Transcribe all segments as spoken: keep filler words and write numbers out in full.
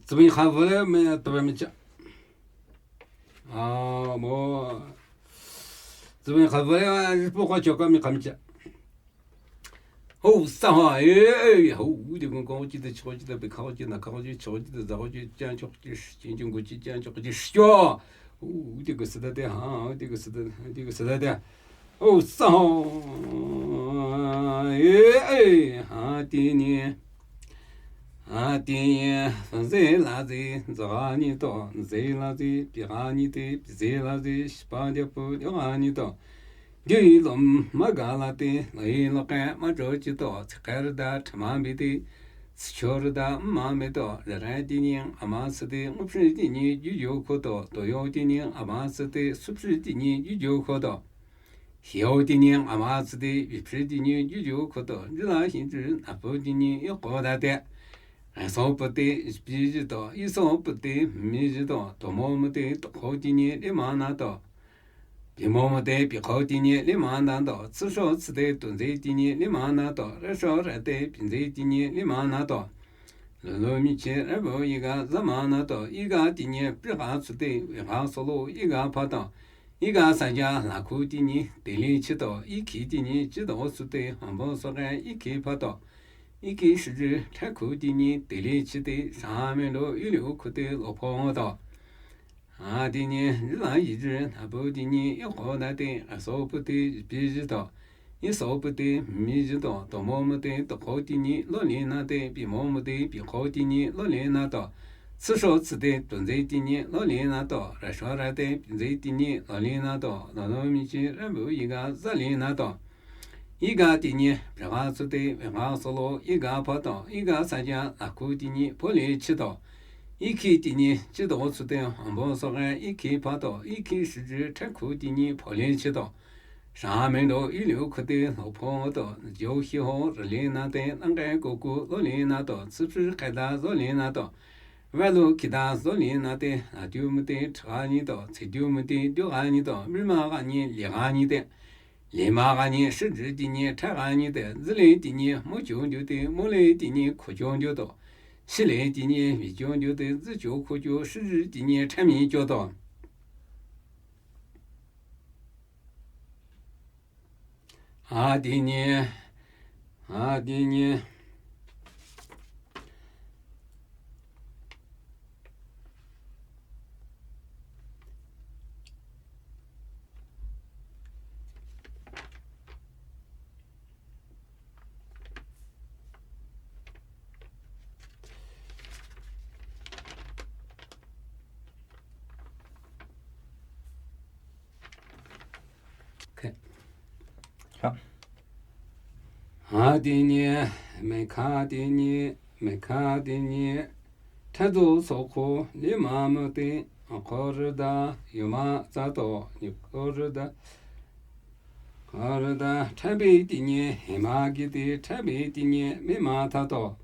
Tsübing khavü le me tübe micha. A, mo. Tsübing khavü le, a, po kwa choka mi kamicha. Ho, sa ha, e, e, ho, de gun kong chi de cho chi de be kong chi na kong chi cho chi de za chi chan cho chi chin chin gu chi chan cho chi sho. Ho, de gu sa de, ha, de gu sa de, de gu sa de. O, sa ho. E, e, ha, ti ni. Ha, ti ni. Ze la ze, za ga ni to, ze la ze, pi ga ni te, pi ze la ze, shi pa de pu, de ga ni to. Di lom, ma ga la te, la i lo ka, ma jo chi to, tsi ka ra da, cha ma bi te, tsi cho ra da, ma me to, ra ra ti ni, a ma sa te, ngu pri ti ni, ju jo ko to, to yo ti ni, a ma sa te, su pri ti ni, ju jo ko to. Hiu ti ni a ma tsi te, bi pri ti ni ju ju ko to, ji la hi ji, a pu ti ni i ko da te. A so pu te, bi ji to, i so pu te, mi ji to, to mo mo te, to ko ti ni, li ma na to. Bi mo mo te, bi ko ti ni, li ma na to, tsi so tsi te, to ze ti ni, li ma na to, ra so ra te, bi ze ti ni, li ma na to. Lo lo mi che, ra bo i ga, za ma na to, i ga ti ni, pri ga tsi te, wi ga so lo, i ga pa to. I ga sa ja la ku ti ni, te li chi to, i ki ti ni, chi to su te, han bo so ga, i ki pa to. I ki shi ji, ta ku ti ni, te li chi te, sa me lo, i lu ku te, lo po ngo to. A ti ni, ji la i ji, a pu ti ni, i ko na te, a so pu te, bi ji to. I so pu te, mi ji to, to mo mo te, to ko ti ni, lo li na te, bi mo mo te, bi ko ti ni, lo li na to. Tsi so tsi te, to ze ti ni, lo li na to, ra so ra te, bi ze ti ni, lo li na to, lo lo mi chi, ra bu i ga, za li na to. I ga ti ni, ra ga tsi te, ra ga so lo, i ga pa to, i ga sa ja, la ku ti ni, po li chi to. I ki ti ni, chi to tsi te, han bo so ga, i ki pa to, i ki shi ji, ta ku ti ni, po li chi to. Sha me lo i lu ku te lo po to, jo hi ho ra li na te, nang ge ko ku lo li na to, tsi pri ka da zo li na to. Wa lo ki da zo li na te, a ju mu te, tra ni to, tsi ju mu te, ju ga ni to, mi ma ga ni, li ga ni te. Li ma ga ni, shi ji ti ni, tra ga ni te, zi li ti ni, mo ju ju te, mo li ti ni, ko ju ju to. Shi li ti ni, mi ju ju te, zi ju ko ju, shi ji ti ni, tra mi ju to. A ti ni, a ti ni. A ti ni, me ka ti ni, me ka ti ni, ta zo so ko, li ma mo te, a ko ri da, yo ma za to, ni ko ri da. Ka ra da, ta bi ti ni, he ma gi te, ta bi ti ni, mi ma ta to.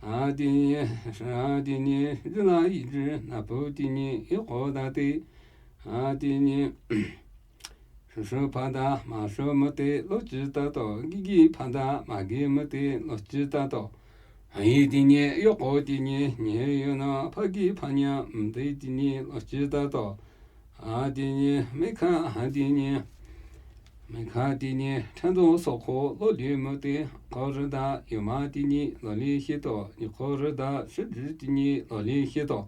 A ti ni, a ti ni, ji la i ji, na pu ti ni, i ko da te. A ti ni, shu shu pa da, ma shu mo te, lo ji ta to, gi gi pa da, ma gi mo te, lo ji ta to. A i ti ni, yo ko ti ni, ni yo na, pa gi pa nya, m te ti ni, lo ji ta to. A ti ni, me ka, a ti ni, me ka ti ni, ta zo so ko, lo li mo te, ko ri da, yo ma ti ni, lo li hi to, ni ko ri da, shi ji ti ni, lo li hi to.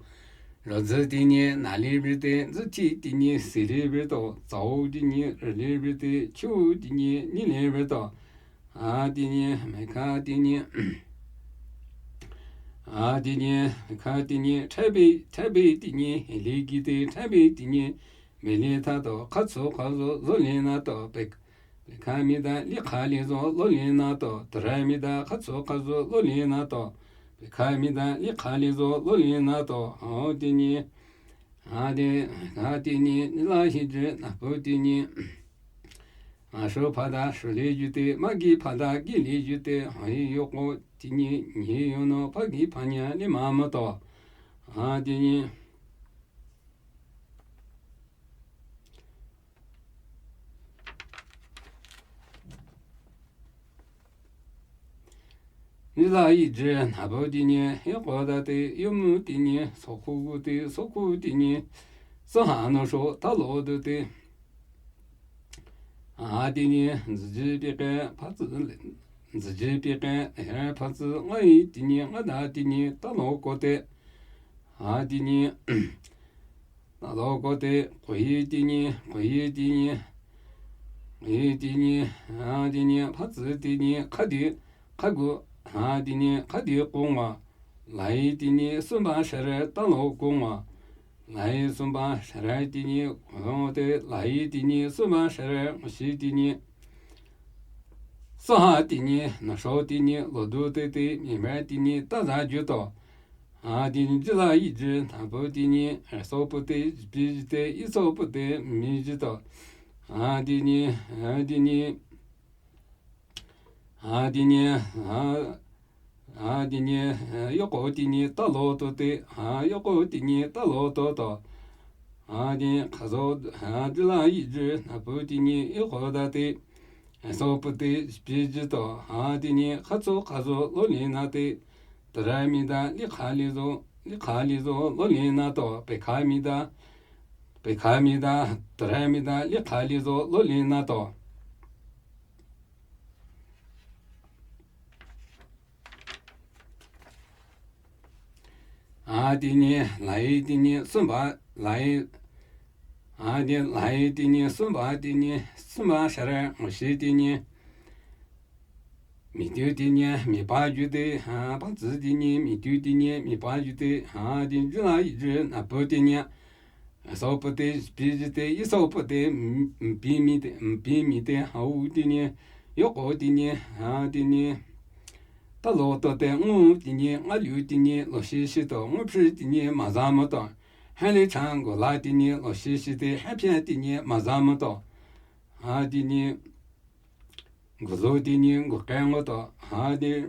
Lo zi ti ni, na li bi te, zi ti ti ni, si li bi to, zao ti ni, ri li bi te, chu ti ni, ni li bi to. A ti ni, me ka ti ni. A ti ni, me ka ti ni, ta bi, ta bi ti ni, he li gi te, ta bi ti ni, me li ta to, ka tsu ka zo, zo li na to, pe, pe ka mi da, li ka li zo, lo li na to, tra mi da, ka tsu ka zo, lo li na to, pe ka mi da, li ka li zo, lo li na to, a ti ni. A ti, a ti ni, ni la hi ji, na pu ti ni. A shu pa da, shu li ju te, ma gi pa da, gi li ju te, a i yo ko ti ni, ni yo no, pa gi pa nya, li ma mo to. A ti ni. Nzila yi jü nhapu tinyi, yokho dati, yomu tinyi, sokhu gu ti, sokhu tinyi, soha no sho, talo du ti. A tinyi, nzüji pike, phatsü, nzüji pike, here phatsü, ngai tinyi, ngada tinyi, talo ko te. A tinyi, talo ko te, koyi tinyi, koyi tinyi, koyi tinyi, a tinyi, phatsü tinyi, khadi, khagu, a tinyi, khadi kongwa, lai tinyi, sumba shere, talo kongwa, lai sumba shere tinyi, ko te, lai tinyi, sumba shere, ngoshi tinyi, soha tinyi, nasho tinyi, lodu te te, mime tinyi, taza ju to. A tinyi, jila yi jü, nhapu tinyi, eso pu te, jipi ji te, iso pu te, mi ji to. A tinyi, a tinyi, a tinyi, a, a tinyi, yokho tinyi, talo to te, a yokho tinyi, talo to to. A tinyi, khazo, a jila yi jü, nhapu tinyi, yokho dati. Eso pu te, jipi ji to, a tinyi, khatso khazo, loli na te, tara mi da, likha lizo, likha lizo, loli na to, pekha mi da, pekha mi da, tara mi da, likha lizo, loli na to. A tinyi, lai tinyi, sumba, lai, a tinyi, lai tinyi, sumba tinyi, sumba shere, ngoshi tinyi, mitu tinyi, mipa ju te, a, phatsü tinyi, mitu tinyi, mipa ju te, a tinyi, jila yi jü, nhapu tinyi, eso pu te, jipi ji te, iso pu te, m-, mpi mi te, mpi mi te, hau tinyi, yokho tinyi, a tinyi, talo to te, ngu tinyi, ngaliu tinyi, loshi shi to, nguphri tinyi, maza mo to, heli chang gola tinyi, loshi shi te, hepia tinyi, maza mo to, a tinyi, gulu tinyi, gukhe mo to, a tinyi,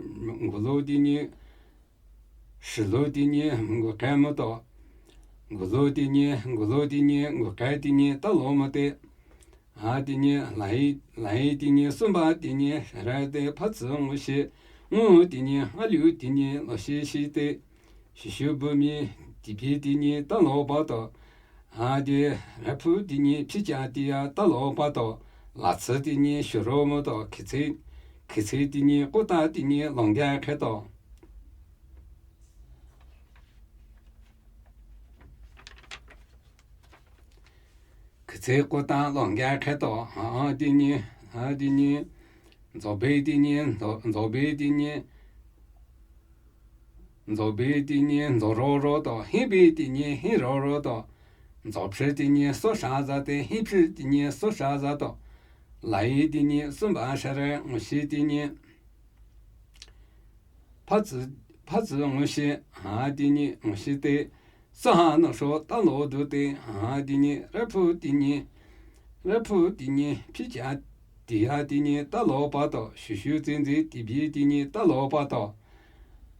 gulu tinyi, shilu tinyi, gukhe mo to, gulu tinyi, gulu tinyi, gukhe tinyi, talo mo te. A tinyi, lai, lai tinyi, sumba tinyi, shere te, phatsü ngoshi, ngu tinyi, aliu tinyi, loshi shi te, shishu bu mi, tipi tinyi, talo pa to. A tinyi, raphu tinyi, phicha tiya, talo pa to. Latsü tinyi, shuro mo to, kitsi, kitsi tinyi, kota tinyi, longya khe to. Kitsi kota longya khe to, a tinyi, a tinyi, nzobe tinyi, nzo-, nzobe tinyi, nzobe tinyi, nzororo to, hibi tinyi, hiroro to, nzophri tinyi, sosha za te, hipri tinyi, sosha za to, lai tinyi, sumba shere, ngoshi tinyi, phatsü, phatsü ngoshi, a tinyi, ngoshi te, soha no sho, talo du te, a tinyi, raphu tinyi, raphu tinyi, phicha tiya tinyi, talo pa to, shishu tsinzi, tibi tinyi, talo pa to.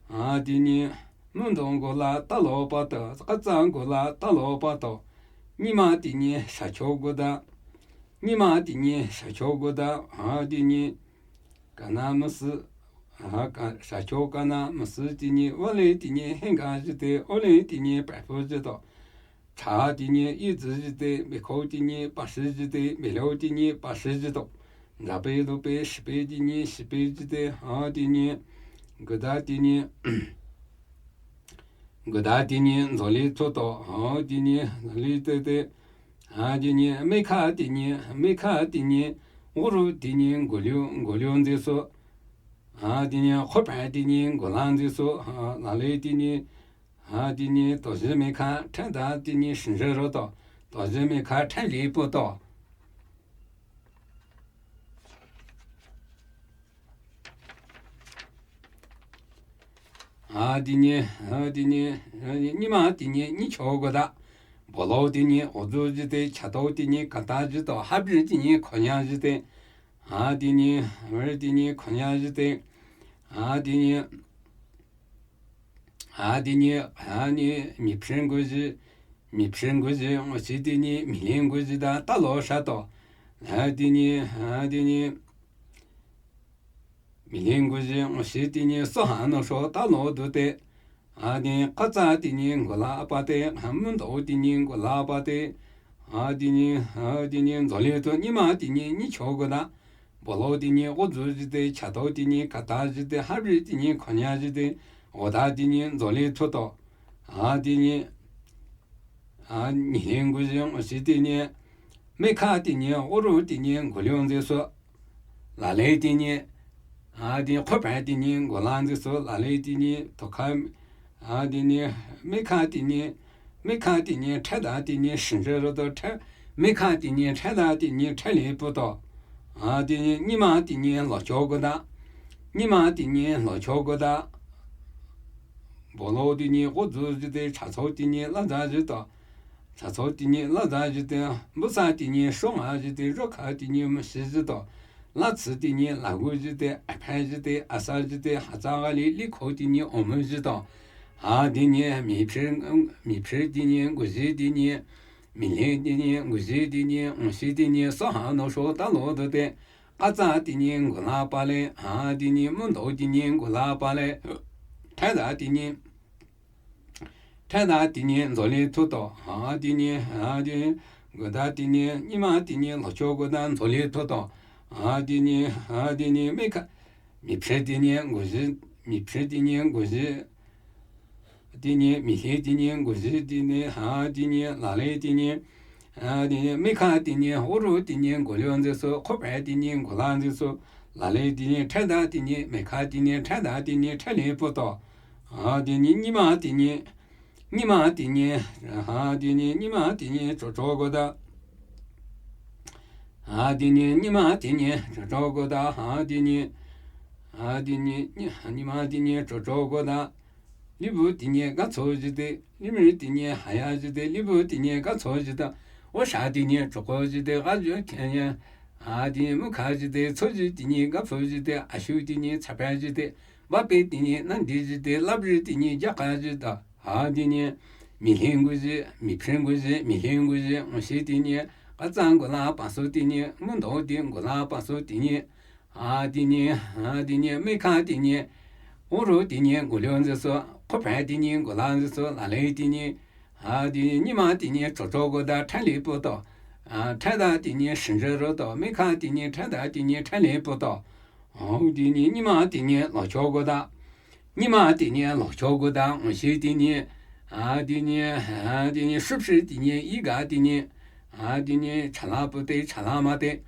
A tinyi, mundong gola, talo pa to, katsa gola, talo pa to. Nyima tinyi, shacho goda. Nyima tinyi, shacho goda, a tinyi, kana masü, a, ka-, shacho kana masü tinyi, wale tinyi, henga ji te, ole tinyi, pepu ji to. Cha tinyi, izi ji te, mekho tinyi, pashi ji te, melo tinyi, pashi ji to. Nzape lupe, shipe tinyi, shipe ji te, a tinyi, guda tinyi, guda tinyi, nzoli tso to, a tinyi, nzoli te te, a tinyi, mekha tinyi, mekha tinyi, nguru tinyi, ngulio, ngulio nzi so, a tinyi, khopa tinyi, ngula nzi so, a, lale tinyi, a tinyi, toji mekha, thanda tinyi, shinje ro to, toji mekha, thali po to. A tinyi, a tinyi, a, nyima tinyi, nyicho goda. Bolo tinyi, ozu ji te, chato tinyi, kata ji to, habri tinyi, khonya ji te. A tinyi, habri tinyi, khonya ji te. A tinyi, a tinyi, a ni, miphri nguji, miphri nguji, ngosi tinyi, mili nguji da, talo sha to. A tinyi, a tinyi, Mile nguzi ngusi tinyi soha nüsho talo dute. Adinyi katsa tinyi ngula pate, hamündo tinyi ngula pate. Adinyi, adinyi nzoli tu nyima tinyi nyicho guda. Bolo tinyi ozu zide, chato tinyi kata zide, habri tinyi konya zide, oda tinyi nzoli tuto. Adinyi, a, mile nguzi ngusi tinyi, mekha tinyi, oru tinyi, ngulyon zisu. Lale tinyi, adinyi khopa tinyi, ngula zisu, lale tinyi, tokha, adinyi, mekha tinyi, mekha tinyi, thada tinyi, shinje roto, the, mekha tinyi, thada tinyi, thali puto. Adinyi, nyima tinyi, locho guda. Nyima tinyi, locho guda. Bolo tinyi, ozu zide, chaso tinyi, laza zito. Chaso tinyi, laza zide, busa tinyi, shonga zide, zokha tinyi, masi zito. Latsi tinyi, lagu zide, apha zide, asa zide, hatsa gali, likho tinyi, omu zito. Adinyi, miphi, miphi tinyi, nguzi tinyi, mile tinyi, nguzi tinyi, ngusi tinyi, soha nüsho talo dute. Katsa tinyi, ngula pale, adinyi, mündo tinyi, ngula pale. Thada tinyi, thada tinyi, nzoli tuto, adinyi, adinyi, guda tinyi, nyima tinyi, locho guda, nzoli tuto, adinyi, adinyi, mekha, miphi tinyi, nguzi, miphi tinyi, nguzi, tinyi, mile tinyi, nguzi tinyi, adinyi, lale tinyi, adinyi, mekha tinyi, oru tinyi, ngulyon zisu, khopa tinyi, ngula zisu, lale tinyi, thada tinyi, mekha tinyi, thada tinyi, thali puto. Adinyi, nyima tinyi, nyima tinyi, adinyi, nyima tinyi, chocho guda. Adinyi, nyima tinyi, chocho guda, adinyi, adinyi, nyi-, nyima tinyi, chocho guda. Libu tinyi, gatso zide, limri tinyi, haya zide, libu tinyi, gatso zide, osha tinyi, choko zide, gazu kenyi, adinyi, mukha zide, tsozi tinyi, gafu zide, ashu tinyi, tsapa zide, bape tinyi, nandi zide, labri tinyi, jaka zide, adinyi, mile nguzi, miphi nguzi, mile nguzi, ngusi tinyi, katsa ngula paso tinyi, mündo ti ngula paso tinyi, adinyi, adinyi, mekha tinyi, oru tinyi, ngulyon zisu, khopa tinyi, ngula zisu, lale tinyi, adinyi, nyima tinyi, chocho guda, thali puto, a, thada tinyi, shinje roto, mekha tinyi, thada tinyi, thali puto, adinyi, nyima tinyi, locho guda. Nyima tinyi locho guda, ngusi tinyi, adinyi, adinyi, shupshi tinyi, iga tinyi, adinyi, chala pute, chala mate,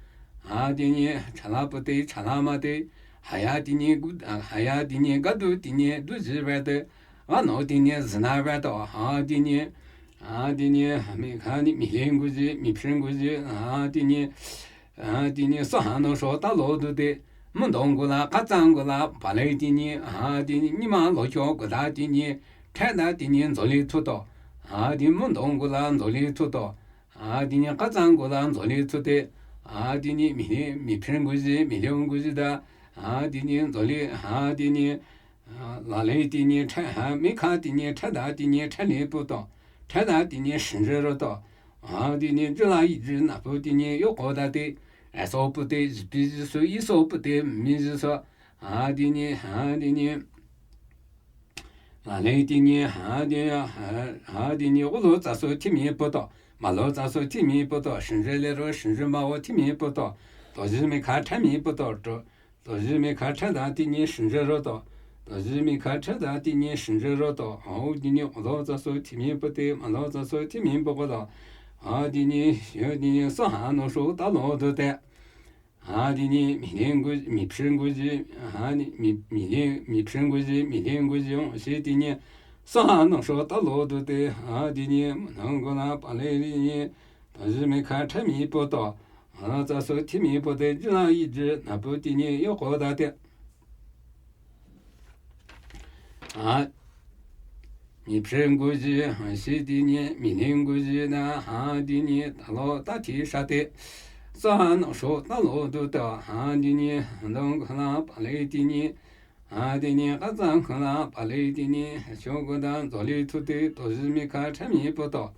adinyi, chala pute, chala mate, haya tinyi, gu-, a, haya tinyi, gadu tinyi, duzi vete, gano tinyi, zina veto, adinyi, adinyi, mekha ni, mile nguzi, miphi nguzi, adinyi, adinyi, soha nüsho talo dute, mündo ngula, katsa ngula, pale tinyi, adinyi, nyima locho guda tinyi, thada tinyi, nzoli tuto, adinyi, mündo ngula, nzoli tuto, adinyi, katsa ngula, nzoli tute, adinyi, mile, miphi nguzi, mile nguzi da, adinyi, nzoli, adinyi, a, lale tinyi, tha, ha, mekha tinyi, thada tinyi, thali puto, thada tinyi, shinje roto, adinyi, jila iji, napu tinyi, yoko date, eso pute, zipi zisu, iso pute, mi zisu, adinyi, adinyi, lale tinyi, adinyi, a, adinyi, olo tsaso, timi puto, malo tsaso, timi puto, shinje lero, shinje mao, timi puto, tozi mekha, thami puto, to, tozi mekha, thada tinyi, shinje roto, tozi mekha, thada tinyi, shinje roto, adinyi, olo tsaso, timi pute, malo tsaso, timi puto, adinyi, adinyi, soha nüsho talo dute. Adinyi, mile ngu, miphi nguzi, adinyi, mi, mile, miphi nguzi, mile nguzi, ngusi tinyi, soha nüsho talo dute, adinyi, nangona pale tinyi, tozi mekha, thami puto, alo tsaso, timi pute, jila iji, napu tinyi, yoko date. A, miphi nguzi, ngusi tinyi, mile nguzi na, adinyi, talo tati shate, soha nüsho talo dute, adinyi, dong khala pale tinyi, adinyi, katsa khala pale tinyi, shokoda, nzoli tute, tozi mekha, thami puto,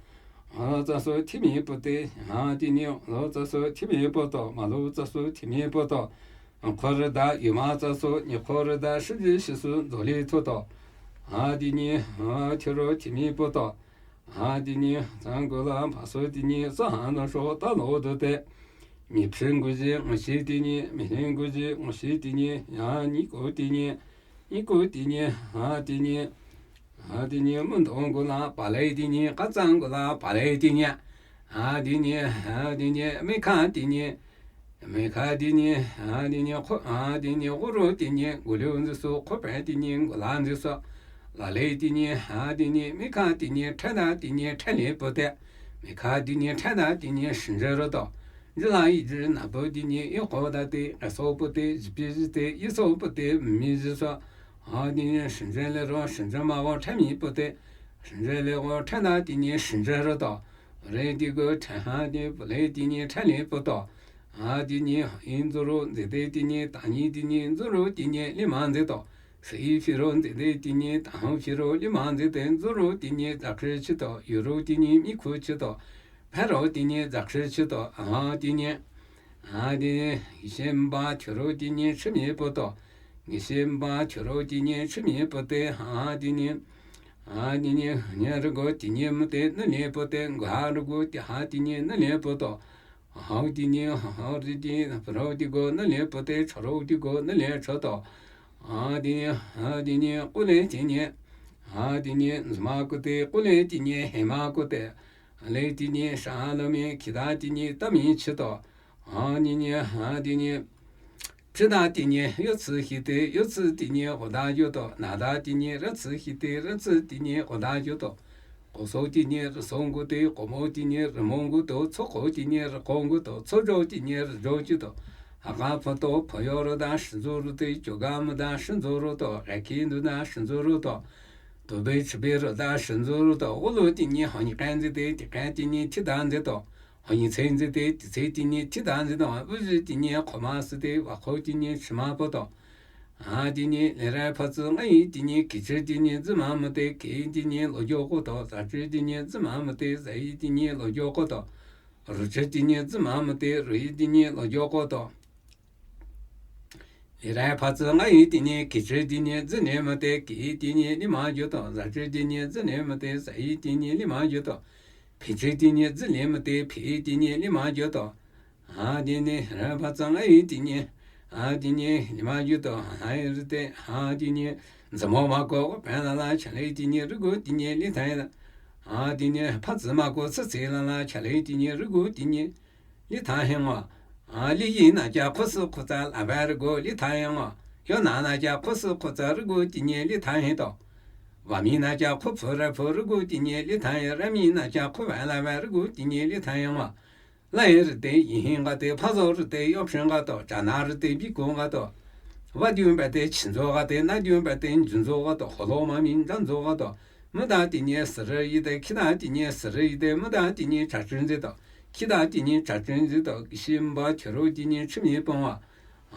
alo tsaso, timi pute, adinyi, alo tsaso, timi puto, malo tsaso, timi puto, Nkhorü da yuma tsa so, nyi khorü da shiji shisu zoli thoto. Ha dinyi, ha chiro chimi poto. Ha dinyi, zangula paso dinyi, so ha no sho ta lo do te. Mi pshin guji, ngushi dinyi, mi hin guji, ngushi dinyi, ya nyi ko dinyi, nyi ko dinyi, ha dinyi. Ha dinyi, mundong gula, palai dinyi, katsang gula, palai dinyi. Ha dinyi, ha dinyi, mikha dinyi, mikha dinyi, ha dinyi, khu, ha dinyi, guru dinyi, gulu nzisu, khupe dinyi, gula nzisu. Lalai dinyi, ha dinyi, mikha dinyi, thada dinyi, thali pote. Mikha dinyi, thada dinyi, shinje roto. Jila iji napo dinyi, iko date, aso pote, jipi jite, iso pote, mi jisu. Ha dinyi, shinje le ro, shinje ma wo, thami pote. Shinje le wo, thada dinyi, shinje roto. Re digo, thaha di, pule dinyi, thali poto. Ha dinyi, inzuru, nzide dinyi, tanyi dinyi, nzuru dinyi, lima nzito. Sii phiro, nzide dinyi, tahu phiro, lima nzide, nzuru dinyi, zakri chito, yuru dinyi, miku chito. Phero dinyi, zakri chito, ha dinyi. Ha dinyi, ngishi mba, churu dinyi, chimi poto. Ngishi mba, churu dinyi, chimi pote, ha dinyi. Ha dinyi, nyarugo dinyi mute, nali pote, nguharugo, ha dinyi, nali poto. Hao dinyi, hao dinyi, phero digo, nali pote, choro digo, nali choto. Ha dinyi, ha dinyi, kule dinyi. Ha dinyi, nzuma kote, kule dinyi, hema kote. Le dinyi, sha lami, kida dinyi, tami chito. Ha dinyi, ha dinyi. Chida dinyi, yotsu hite, yotsu dinyi, goda yoto. Nada dinyi, ratsu hite, ratsu dinyi, goda yoto. Koso dinyi, raso ngote, komo dinyi, ramo ngoto, tsoko dinyi, rako ngoto, tsojo dinyi, rajo chito. Haka photo, phoyo roda, shinzo rote, choga muda, shinzo roto, gaki nduda, shinzo roto. Tobe chibe roda, shinzo roto, olo dinyi, honyi kanzite, tikan dinyi, tida nzito. Honyi tse nzite, titse dinyi, tida nzito, uzi dinyi, koma site, wako dinyi, shima poto. Ha dinyi, lera patsu, ngayi dinyi, kichi dinyi, zima mute, ki dinyi, logyo koto, zachi dinyi, zima mute, zayi dinyi, logyo koto. Ruchi dinyi, zima mute, ruyi dinyi, logyo koto. Lera patsu, ngayi dinyi, kichi dinyi, zine mute, ki dinyi, lima yoto, zachi dinyi, zine mute, zayi dinyi, lima yoto. Phichi dinyi, zile mute, phi dinyi, lima yoto. Ha dinyi, ra patsu, ngayi dinyi. Ha dinyi, lima yoto, ha rite, ha dinyi. Zamo mako, penala, chale dinyi, rugu dinyi, litaya. Ha dinyi, patsu mako, tsitsi lala, chale dinyi, rugu dinyi. Litaya hengwa. Ha liyi na kya, khusu khutsa, laba rugu, litaya hengwa. Yona na kya, khusu khutsa, rugu dinyi, litaya hengto. Vami na kya, khupfu rapfu, rugu dinyi, litaya. Rami na kya, khuva lava, rugu dinyi, litaya hengwa. Lai rite, yihin gate, pazo rite, yopshin gato, chana rite, biku gato. Vadiun bate, chinzo gate, nadiun bate, njunzo gato, holo mami, njanzo gato. Muda dinyi, sere yite, kida dinyi, sere yite, muda dinyi, chachun zito. Kida dinyi, chachun zito, shimba, chiro dinyi, chimi pongwa.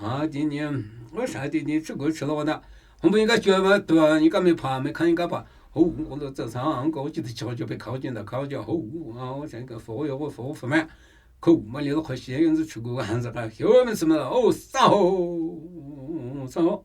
Ha dinyi, osha dinyi, chigo chilo da. Hongbu yinga chua ba, tua yinga me pa, me kan yinga pa. Ho, ho lo tsa sa, ang ko chi de chua chua pe kao jin da, kao jin, ho, a, o shen ka, fo yo, fo, fo me. Ko, ma li lo ko shi, yun zu chigo, han za ka, hyo me sima, o, sa ho, sa ho.